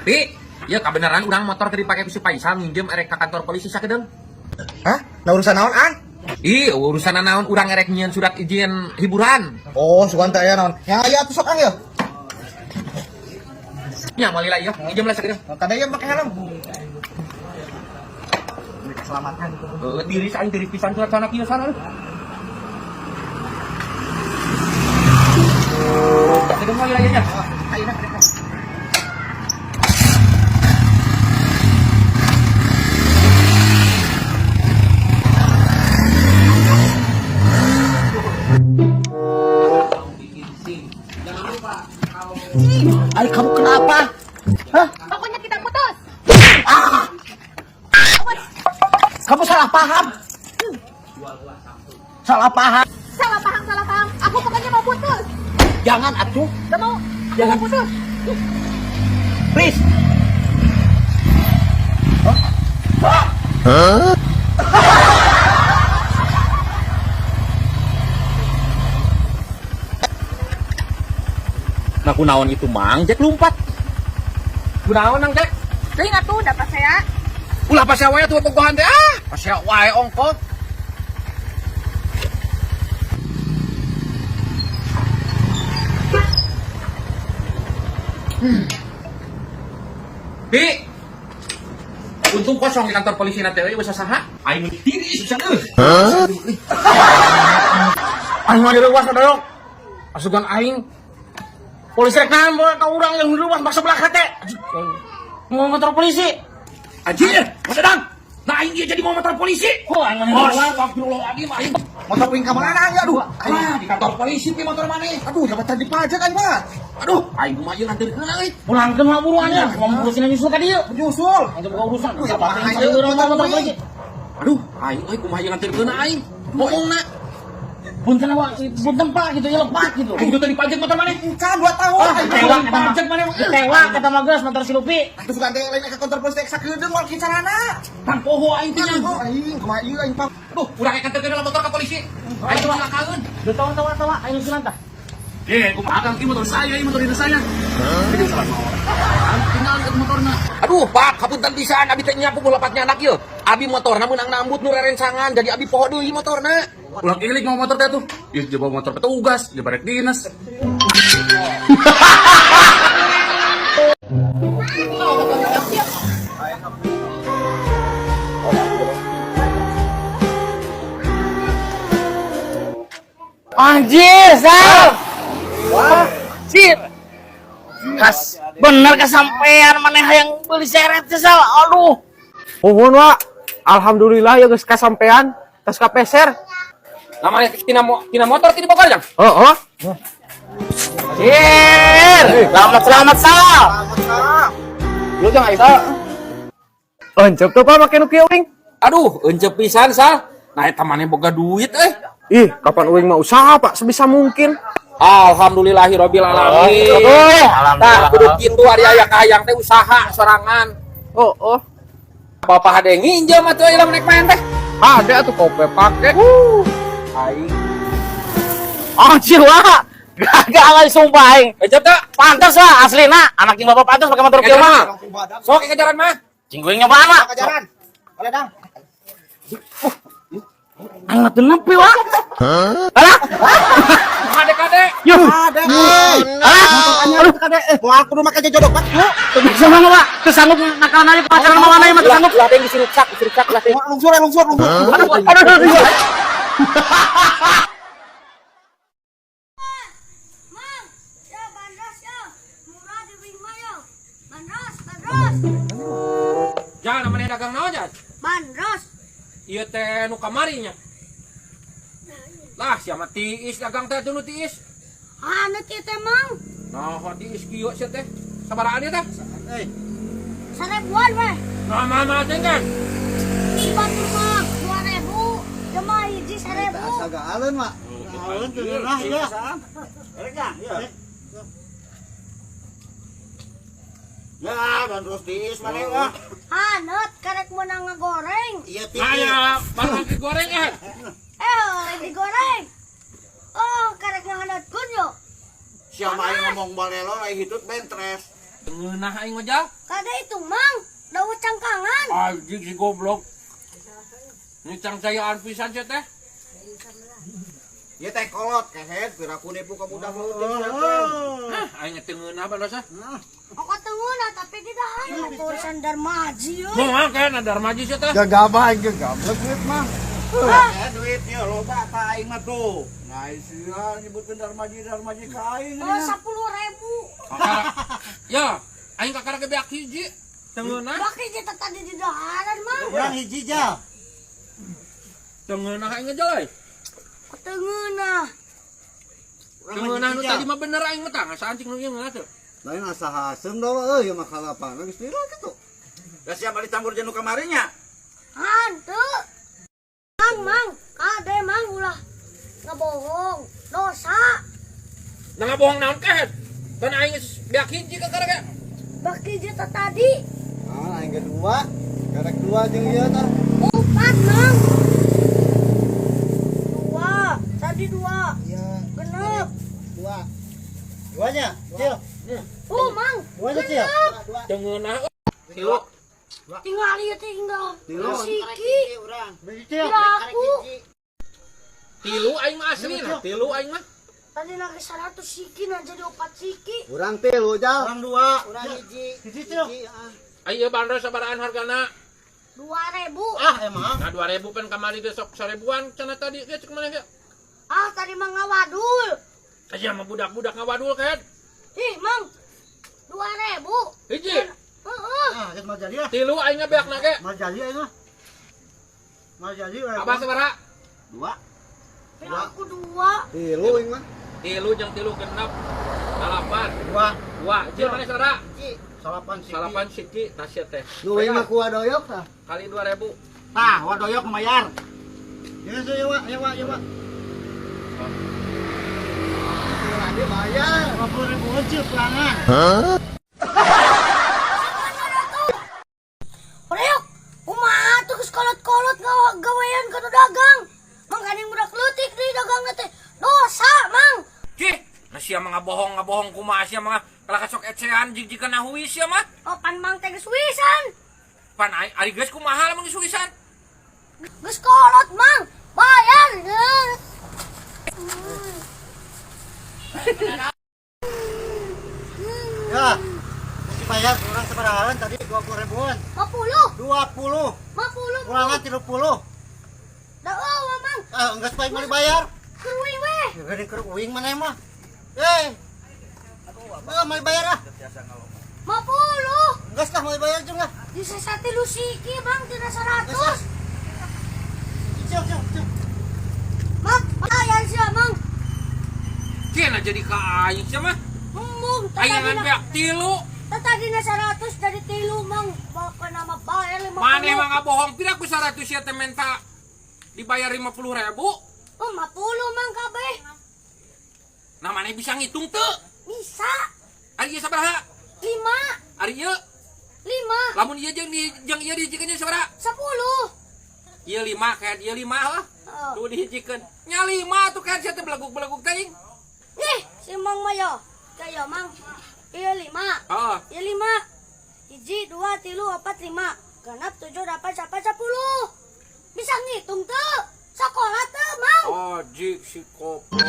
Pi, ya kebenaran urang motor tadi dipake ku si Faisal nginjem erek ka kantor polisi sakedeung. Hah? Nah urusan naon, Ang? Ih, urusan naon urang erek nyieun surat izin hiburan. Oh, sugan teh aya naon. Ya aya tuh sok Ang ya. Ya moal lila ieu, nginjem lah sakedeung. Kada ieu make helm. Keselamatan. Heeh, tiris aing tiris pisan surat sana kieu sana. Sakedeung moal lila ieu nya. Ayeuna mereka. Ay, kamu kenapa? Hah? Pokoknya kita putus. Kamu salah paham. Salah paham. Salah paham, salah paham. Aku pokoknya mau putus. Jangan atuh. Gak mau. Aku Jangan. mau putus. Please. Nah kunaon itu Mang Jack lompat. Kunaon Mang Jack? Teuing atuh dapat saya. Ulah pasea wae atuh bobogohan teh ah. Pasea wae ongkot. Pi. Untung kosong di kantor polisi nanti euy geus saha. Aing tiris pisan euy. Aing mah direuwas doyok. Asugan aing. Polisi rek naon bae ka urang yang direuwas maksa belah hate. Mau motor polisi. Anjir, Mas Dadang. Nah aing ieu jadi mau motor polisi. Oh, aing mah direuwas. Astagfirullahaladzim aing. Motor ping ka mana ya aduh. Aing Ah, di kantor polisi pi motor maneh. aduh jabatan dipajak aing mah. Aduh, aing mah ieu nganterkeun euy. Pulangkeun lah buruan ya. Mau polisi nyusul ka dieu. Menyusul. Aing boga urusan. Aduh, ya Siapa bahaya, yang urang motor motor kuing. polisi? Aduh, aing euy kumaha ieu nganterkeun aing. Bohongna. Punten awak, punten Pak gitu ya lepat gitu. Aing teh dipajak motor maneh. Kan 2 tahun. Ah, Aing kecewa mah. kata mah. Kecewa kata mah geus motor si Lupi. Atuh sugan teh lain ka kantor polisi teh sakedeung moal kieu carana. Tang poho aing teh nya. Aduh, aing kumaha ieu aing pang. Aduh, urang nganterkeun dalam motor ka polisi. Aing teh cilakaeun. Duh tawa tawa tawa aing nyusulan tah. Eh, kumaha kang ieu motor saya, ieu motor dinas saya. Tinggal di motorna. Aduh, Pak, kapunten pisan abi teh nyapu lepatnya anak ieu. Abi motorna meunang nambut nu rerencangan, jadi abi poho deui motorna. Ulah ilik mau motor teh tuh. Ieu coba motor petugas, dia barek dinas. Anjir, Sal. Wah, sip. Kas, bener kesampean maneh hayang beli seret sih, Sal. Aduh. Nuhun wa. Alhamdulillah ya geus kasampean tos kapeser. Namanya tina, tina motor ti di Bogor, Jang. Heeh. Anjir. Selamat selamat, Sal. Lu jangan eta. Encep tuh Pak make nu kieu uing. Aduh, encep pisan, Sal. Nah, eta maneh boga duit eh. Ih, kapan uing mah usaha Pak sebisa mungkin. Alhamdulillahirabbil alamin. Oh, Tah, kudu kitu ari aya kahayang teh usaha sorangan. Oh, oh. Bapak hade nginjem atuh aya lamun rek main teh. Ada atuh kope pake. Aing. Anjir, wah. Gagal aing sumpah aing. Encep teh. Pantes lah aslina anak jeung bapak pantes pakai motor kieu mah. Sok kejaran mah. Cing gue nyobaan mah. Kajaran. Oleh dang. Aing mah teu nepi wah. Alah. Kade-kade. Yuh. Ada. Alah. Aduh, kade. Moal kudu make jodok Pak. Teu bisa mah Pak. Teu sanggup nakalan aja pacaran sama mana mah teu sanggup. Lah teh geus ruksak, geus ruksak lah teh. Moal lungsur lungsur lungsur. Aduh, aduh, aduh. Mang, ya bandros ya. Murah di Bima ya. Bandros, bandros. Jangan namanya dagang naon, Jan? Bandros. Ieu teh nu kamari nya. Lah, sia mah tiis dagang teh atuh nu tiis. Haneut ieu teh, Mang. Nah, tiis kieu sia teh. Sabaraan ieu teh? Seribuan weh. Nah, mama teh kan. Di batur mah 2000, ieu mah hiji 1000. Astaga alun, Mak. Alun teu ngeunah ya. Ya, bandros tiis maneh mah. Haneut karek meunang ngagoreng. Iya Nah, ya, barang digoreng eh. Eh, digoreng. Oh, Siapa aing ngomong balelo lain hitut bentres. Ngeunah aing mah jal. Kada itu mang, dawa cangkangan. Anjing si goblok. Ini cangcayaan pisan sia teh. Ieu teh kolot kehed piraku nipu ka budak leutik sia teh. Hah, aing teu ngeunah bandros ah. Aku tengeunah tapi di dahan. Urusan Darmaji euy. Moal kayakna Darmaji sia teh. Gagabah aing ge gablek duit mah. Eh duitnya loba ka aing mah tuh. Nah, sia nyebutkeun Darmaji Darmaji ka aing. Oh, 10.000. Ya, aing kakara ge beak hiji. Teu ngeunah. Baki kita tadi di daharan mang. Urang hiji jal. Teu ngeunah aing ngejel euy. Tengeunah. Teu ngeunah nu tadi mah bener aing mah tah ngasaan cing nu ieu ngeunah teu. Lain asa haseum dawa euy mah kalapana geus lila kitu. Da siapa dicampur jeung nu kamari nya? Hantu. Mang, mang, kade mang ulah ngebohong, dosa. Nah ngabohong naon kehed? Kan aing geus beak hiji kakara ge. Baki kita tadi Nah, aing ge dua. Karek dua jeung ieu tah. 4 mang. 2, tadi 2. Iya. Genep. 2. Duanya, Cil. Oh, mang. Duanya, Cil. Genep. Teu ngeunah. Tilu. Tinggal ieu tinggal. Tilu. Siki. Cil. Aku Tilu aing mah asli nah, tilu aing mah. tadi nage 100 siki nah jadi 4 siki. Urang tilu jal. Urang 2, urang hiji. Hiji, Cil. Ayo bandros sabaraan hargana? 2.000. Ah, emang. Nah 2.000 pan kamari ge sok 1.000-an cenah tadi ge cek maneh ge. Ah, tadi mah ngawadul. Aya mah budak-budak ngawadul kehed. Ih, mang. 2.000. Hiji. Heeh. Ah, geus mal jadi ah. Tilu aing mah beakna ge. Mal jadi aing mah. Mal jadi we. Abah sabaraha? 2. Aku 2. Tilu aing mah. Tilu jeung tilu genep. 8. 2. 2. Cil maneh sabaraha? Salapan siki. Salapan siki tasya teh. Nu aing mah ku wadoyok tah. Kali 2.000. Tah, wadoyok mayar. Ya, ya, Wak, ya, Wak, ya, Wak. Lagi bayar. 50.000 cil pelangan. Hah? Reok, kumaha tuh geus kolot-kolot gawean ka nu dagang. Mang kaning budak leutik deui dagangna teh. Dosa, Mang. Cih, nah sia mah ngabohong-ngabohong kumaha sia mah kalah sok ecean jig-jigan nahui sia mah. Opan mang teh geus wisan. Pan ari geus kumaha lamun geus wisan? Geus kolot, Mang. Bayar. Ya. Mesti bayar kurang sabarahaan tadi 20 ribuan. 50. 20. 50. Kurangan 30. Da eueuh, Mang. Ah, enggak supaya mau dibayar. Keruing weh. Ya geuning keur uing maneh mah. Eh. Aduh, mau dibayar ah. 50. Enggak lah mau dibayar jeung lah. Disesa tilu siki, Mang, tina 100. Cil, cil, cil. Mang, bayar sia, Mang. Cih, nah jadi ka aing sia mah. Embung, Aing ngan beak tilu. Tadi na 100 dari tilu, Mang. Baka nama bayar 50. Maneh mah ngabohong pira ku 100 sia teh menta dibayar 50.000. Oh, 50, Mang, kabeh. Nah maneh bisa ngitung teu? Bisa. Ari ieu sabaraha? 5. Ari ieu 5. lamun ieu jeung di jeung ieu dihijikeun jeung sabaraha? 10. Ieu 5 kayak ieu 5 heuh. Heeh. Tuh dihijikeun. Nya 5 tuh kan sia teh beleguk-beleguk teuing. Nih, si Mang mah yo. Kayak Mang. Ieu 5. Heeh. Ieu 5. 1, 2, 3, 4, 5. Genep, 7, 8, 9, 10. Bisa ngitung tuh. Sekolah tuh, Mang. Ojik si koplok.